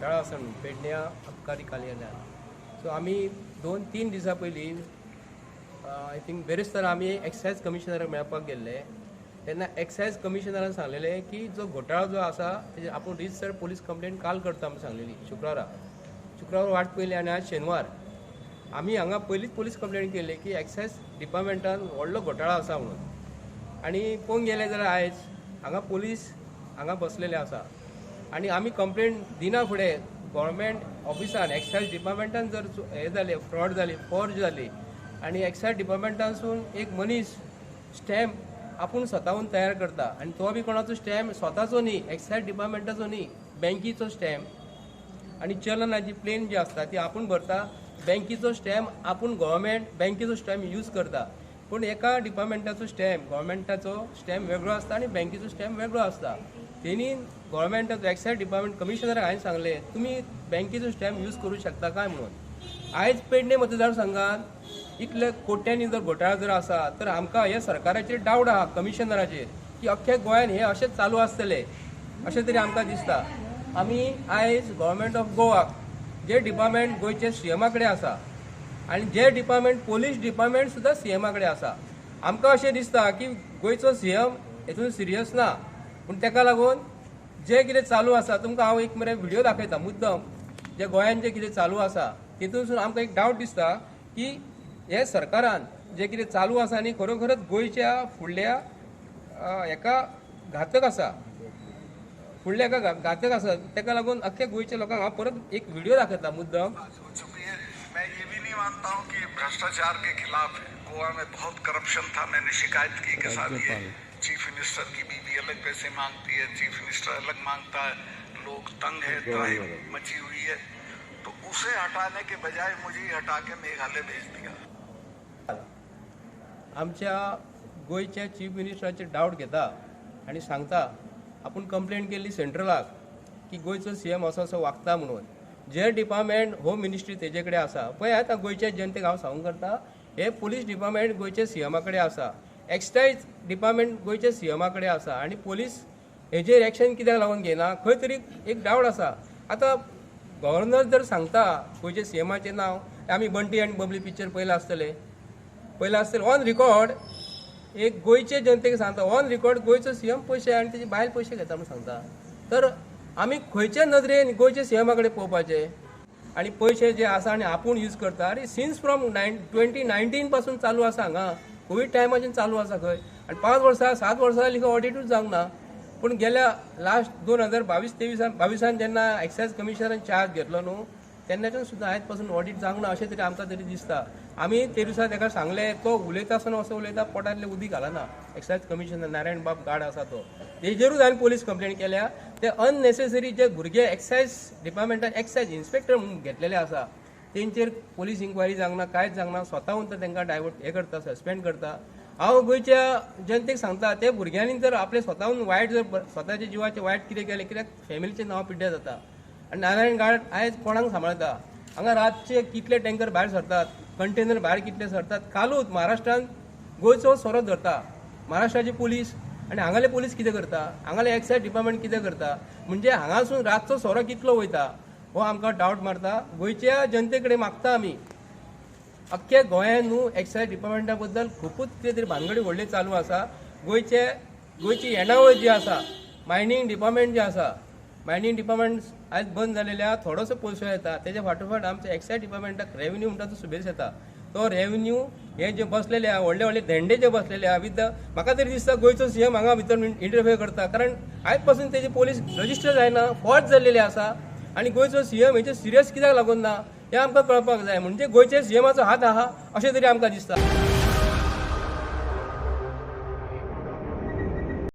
घोटाळो आसा म्हणून पेडण्या अबकारी कार्यालयान. सो आमी 2-3 दिसां पयलीं, I think बेरेस्तार आमी एक्सायज कमिशनराक मेळपाक गेल्ले. तेन्ना एक्सायज कमिशनरान सांगलेलें की जो घोटाळो जो आसा तेजेर आपूण रिजिस्टर्ड पोलीस कंप्लेन काल करता म्हूण सांगलेली. शुक्रारा शुक्रार वाट पयली आनी आज शेनवार. आमी हांगा पयलींच पोलीस कंप्लेन केल्ली की एक्सायज डिपार्टमेंटान व्हडलो घोटाळो आसा म्हणून. आनी पळोवंक गेले जाल्यार आयज हांगा पोलीस हांगा बसलेले आसा आनी आमी कंप्लेन दिना फुडें गव्हर्मेंट ऑफिसान, एक्सायज डिपार्टमेंटान जर हें जालें, फ्रॉड जाली, फॉर्ज जाली आनी एक्सायज डिपार्टमेंटानसून एक मनीस स्टॅम्प आपूण स्वताहून तयार करता आनी तो बी कोणाचो स्टॅम्प स्वताचो न्ही, एक्सायज डिपार्टमेंटाचो न्ही, बँकीचो स्टॅम्प आनी चलनाची प्लेन जी आसता ती आपूण भरता. बँकीचो स्टॅम्प आपूण, गव्हर्मेंट बँकेचो स्टॅम्प यूज करता. पूण एका डिपार्टमेंटाचो स्टॅम्प, गव्हर्मेंटाचो स्टॅम्प वेगळो आसता आनी बँकेचो स्टॅम्प वेगळो आसता. तेणी गव्हर्मेंटाचो एक्सायज डिपार्टमेंट कमिशनराक हांवें सांगलें, तुमी बँकेचो स्टॅम्प यूज करूं शकता काय म्हणून. आयज पेडणे मतदारसंघात इतले कोट्यांनी जर घोटाळो जर आसा तर आमकां हे सरकाराचेर डावट आहा, कमिशनराचेर, की अख्ख्या गोंयान हे अशेंच चालू आसतलें अशें तरी आमकां दिसता. आमी आयज गव्हर्मेंट ऑफ गोवाक जे डिपार्टमेंट गोंयचे सीएमा कडेन आसा आनी जे डिपार्टमेंट, पोलीस डिपार्टमेंट सुद्दां सीएमा कडेन आसा, आमकां अशें दिसता की गोंयचो सीएम हेतून सिरियस ना. पूण ताका लागून जे कितें चालू आसा, तुमकां हांव एक मरे व्हिडियो दाखयता मुद्दम, जे गोंयान जे कितें चालू आसा तितूनसून आमकां एक डावट दिसता की हे सरकारान जे कितें चालू आसा आनी खरोखरच गोंयच्या फुडल्या हेका घातक आसा, फुडल्या हेका घातक आसा. ताका लागून अख्ख्या गोंयच्या लोकांक हांव परत एक व्हिडियो दाखयता मुद्दम. आज हो चुकी है. मैं ये भी नहीं मानता हूँ कि भ्रष्टाचार के खिलाफ है. गोवा में बहुत करप्शन था. मैंने शिकायत की कि साहब, ये चीफ मिनिस्टर की बीवी अलग पैसे मांगती है, चीफ मिनिस्टर अलग मांगता है, लोग तंग है, त्राही मची हुई है. तो उसे हटाने के बजाय मुझे ही हटा के मेघालय भेज दिया. आमच्या गोंयच्या चीफ मिनिस्टराचेर डावट घेता आनी सांगता, आपूण कंप्लेन केल्ली सेंट्रलाक की गोंयचो सीएम असो असो वागता म्हणून. जे डिपार्टमेंट, होम मिनिस्ट्री तेजे कडेन आसा. पळय, आतां गोंयच्या जनतेक हांव सांगूंक करता, हे पोलीस डिपार्टमेंट गोंयच्या सीएमा कडेन आसा, एक्सायज डिपार्टमेंट गोंयच्या सीएमा कडेन आसा आनी पोलीस हेजेर एक्शन कित्याक लागून घेना? खंय तरी एक डावट आसा. आतां गव्हर्नर जर सांगता गोंयच्या सीएमाचें नांव, आमी बंटी आनी बबली पिक्चर पळयलां आसतलें, पयलें आसतलें. ऑन रिकॉर्ड एक गोंयचे जनतेक सांगता, ऑन रिकॉर्ड गोंयचो सीएम पयशे आनी तेजी बायल पयशे घेता म्हणून सांगता. तर आमी खंयच्या नदरेन गोंयच्या सीएमा कडेन पळोवपाचें? आनी पयशे जे आसा आनी आपूण यूज करता आनी सिन्स फ्रॉम 2019 पासून चालू आसा हांगा, कोवीड टायमाच्यान चालू आसा खंय. आनी 5 वर्सां, 7 वर्सां जालीं खंय ऑडिटूच जावंक ना. पूण गेल्या लास्ट 2022-23 22 जेन्ना एक्सायज कमिशनरान चार्ज घेतलो न्हू, तेन्नाच्यान सुद्दां आयज पासून ऑडीट जावंक ना अशें तरी आमकां तरी दिसता. आमी ते दिसा ताका सांगलें, तो उलयता आसतना असो उलयता, पोटांतलें उदीक घालना. एक्सायज कमिशनर नारायण बाब गाड आसा तो, तेजेरूच हांवें पोलीस कंप्लेन केल्या. ते अननेसेसरी जे भुरगे एक्सायज डिपार्टमेंटान एक्सायज इन्स्पेक्टर म्हणून घेतलेले आसा, तेंचेर पोलीस इन्क्वायरी जावंक ना, कांयच जावंक ना. स्वताहून तर तांकां डायवर्ट हे करता, सस्पेंड करता. हांव गोंयच्या जनतेक सांगता, ते भुरग्यांनी जर आपले स्वताहून वायट जर स्वताच्या जिवाचें वायट कितें केलें, कित्याक फॅमिलीचें नांव पिड्ड्यार जाता. आनी नारायण गाड आयज कोणाक सांबाळता? हांगा रातचे कितले टँकर भायर सरतात, कंटेनर भायर कितले सरतात. कालूच महाराष्ट्रान गोंयचो सोरो धरता महाराष्ट्राचे पोलीस आनी हांगाले पोलीस कितें करता? हांगाले एक्सायज डिपार्टमेंट कितें करता? म्हणजे हांगासून रातचो सोरो कितलो वयता हो आमकां डावट मारता. गोंयच्या जनते कडेन मागता आमी, अख्ख्या गोंयान न्हू एक्सायज डिपार्टमेंटा बद्दल खुपूच कितें तरी भानगडी व्हडली चालू आसा. गोंयची येणावळ जी आसा, मायनींग डिपार्टमेंट जे आसा, मायनींग डिपार्टमेंट आयज बंद जालेले आहा. थोडोसो पयसो येता, तेज्या फाटोफाट आमच्या एक्सायज डिपार्टमेंटाक रेवेन्यू म्हणटा तो सुबेज येता. तो रेवेन्यू हे जे बसलेले आहा, व्हडले व्हडले धेंडे जे बसलेले आहा, विथ म्हाका तरी दिसता गोंयचो सीएम हांगा भितर इंटरफियर करता. कारण आयज पासून तेजे पोलीस रजिस्टर जायना, फॉर्ज जाल्लेले आसा आनी गोंयचो सीएम हेचे सिरियस कित्याक लागून ना हें आमकां कळपाक जाय. म्हणजे गोंयच्या सीएमाचो हात आहा अशें तरी आमकां दिसता.